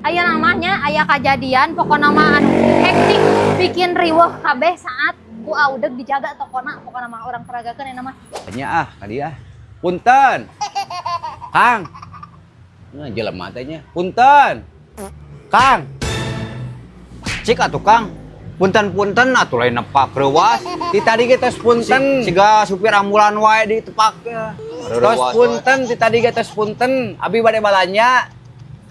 Aya namanya, aya kejadian, pokokna mah anu hektik, bikin riweuh kabeh saat ku audeg dijaga tokona. Pokokna mah urang peragakeun aya mah. Nya ah, kali ah. Punten. Kang. Nah, jelema teh nya. Punten. Kang. Cik atuh, Kang. Punten-punten atuh, lain nepak reuwas. Ti tadi ge tos punten. Siga supir ambulan wae ditepak ya. Tos punten, ti tadi ge tos punten. Abi bade balanja.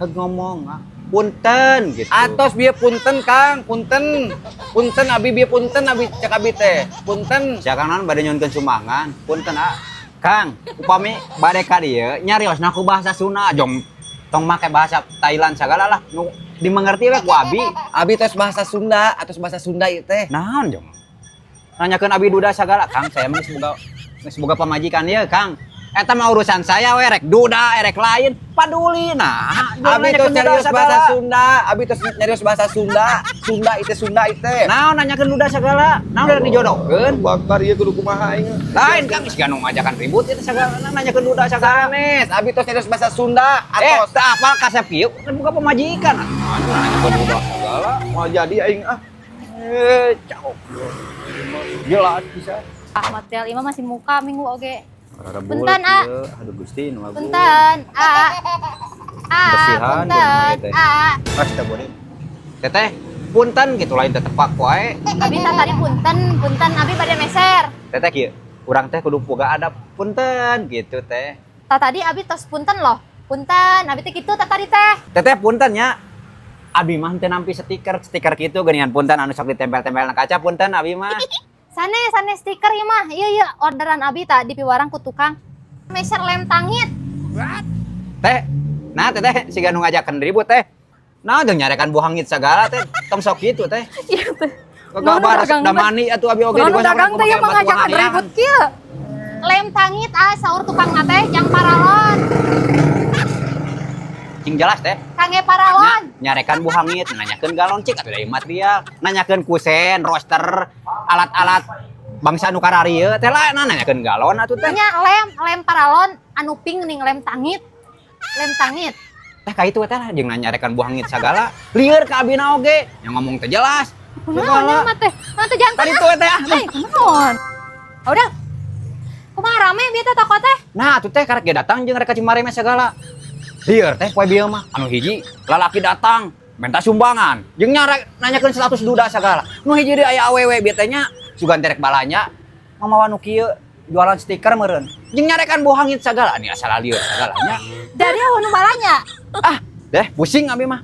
Heug, ngomong ah. Punten gitu. Atos bieu punten, Kang, punten. Punten abi bieu, punten abi, cek abi teh. Punten. Sia Kang naon bade nyuhunkeun sumbangan. Punten ah. Kang, upami bade ka dieu nyariosna ku bahasa Sunda, jong tong make bahasa Thailand sagala lah. Nu dimengerti we ku abi. Abi tos bahasa Sunda, atos bahasa Sunda ieu teh. Naon jong? Nanyakeun abi duda sagala, Kang, saya mah geus boga pamajikan ieu, Kang. Eta mah urusan saya we, rek duda, erek lain, paduli nah. Abi tos nyarios bahasa Sunda, abi tos nyarios bahasa Sunda. Sunda itu, Sunda itu. Naon nanyakeun duda sagala? Naon rek dijodohkeun? Bakar ieu kudu kumaha aing. Lain, Kang, geus nu ngajakan ribut itu sagala, nanyakeun duda sagala. Sanes, abi tos nyarios bahasa Sunda, Eh, atos. teu apal kasep kieu kan boga pamajikan. Anu nanyakeun duda segala. Mau jadi aing ah. Eh, cakep. Jelas bisa. Ah, material ima masih muka minggu oge. Punten, ah. Aduh Gusti, nu agung. Punten, ah. Ah, Bersihan, punten, teh. ah. Astagfirullahaladzim. Teteh, punten gitu, lain tetepak wae. Abi tah tadi punten, punten, abi bade meser. Teteh kieu, urang teh kudu boga adab, punten gitu teh. Tah tadi abi tos punten loh. Punten, abi teh kitu tah tadi teh. Teteh, punten nya. Abi mah teu nampi stiker, stiker kitu geuningan punten anu sok ditempel-tempel na kaca, punten abi mah. Sanes, sanes stiker ieu mah. Iya iya, orderan abi tah dipiwarang ku tukang. Meser lem tangit. Teh, nah teteh siga nu ngajakan ribut teh. Nah, jeung nyarekan buhangit sagala teh, tong sok kitu teh. Iya teh. Kagabar dagang teh? damani atuh abi oge. Kunaon dagang teh ya mengajakan ribut kieu. Lem tangit ah, saur tukang teh jang paralon. Cing jelas teh. Kangge paralon. Nyarekan buhangit, nanyakeun galon, cik atuh dari material, nanyakeun kusen, roster, alat-alat bangsa nu kararieu teh lah, nah, nanyakeun galon atuh teh. Nya lem, lem paralon anu pink ning lem tangit. Lem tangit. Teh ka itu teh lah jeung nanyarekan buhangit sagala. Lieur ka abina oge, yang ngomong teh jelas. Kunaon ya mah teh? Mah teh jangan. Tadi tuh teh ah. Eh, kunaon? Ah, udah. Kumaha rame bieu teh toko teh? Nah, atuh teh karek ge datang jeung rek ka Cimareme segala. Lieur teh poe bieu mah. Anu hiji lalaki datang minta sumbangan jeung nyarek nanyakeun status duda segala. Nu hiji deui aya awewe bieu teh nya, sugan teh rek balanja mamawa nu kieu, jualan stiker meureun. Jeung nyarekan buhangit segala, ini asal lieur segalanya. Jadi anu balanya. Ah, deh pusing abi mah.